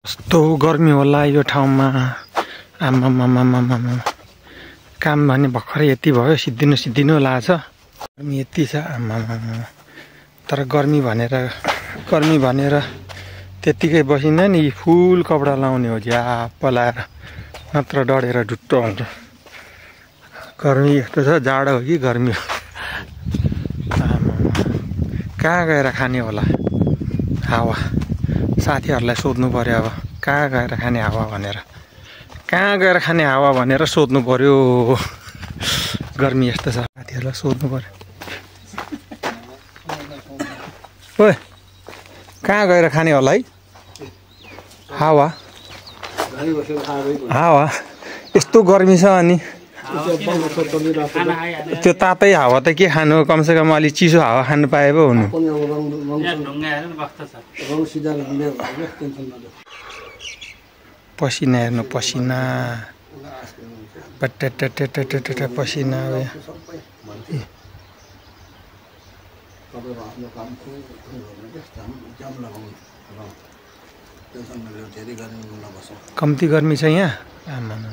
कस्तो गर्मी होला यो ठाउँमा। आमामामामामा काम भने भर्खरै यति भयो, सिद्धिनु लाग्छ। गर्मी यति छ आमामामा। तर गर्मी भनेर त्यत्तिकै बसिन्न नि, फुल कपडा लाउने हो झ्याप्प लाएर, नत्र डढेर ढुट्टो आउँछ। गर्मी यस्तो छ, जाडो हो कि गर्मी हो। कहाँ गएर खाने होला हावा? साथीहरूलाई सोध्नु पर्यो अब, कहाँ गएर खाने हावा भनेर सोध्नु पर्यो। गर्मी यस्तो छ, साथीहरूलाई सोध्नु पर्यो। ओए कहाँ गएर खाने होला है हावा? यस्तो गर्मी छ अनि त्यो तातै हावा त के खानु, कमसेकम अलि चिसो हावा खानु पाए पो हुनु। पसिना हेर्नु, पसिना पसिना। कम्ती गर्मी छ यहाँ। आमामा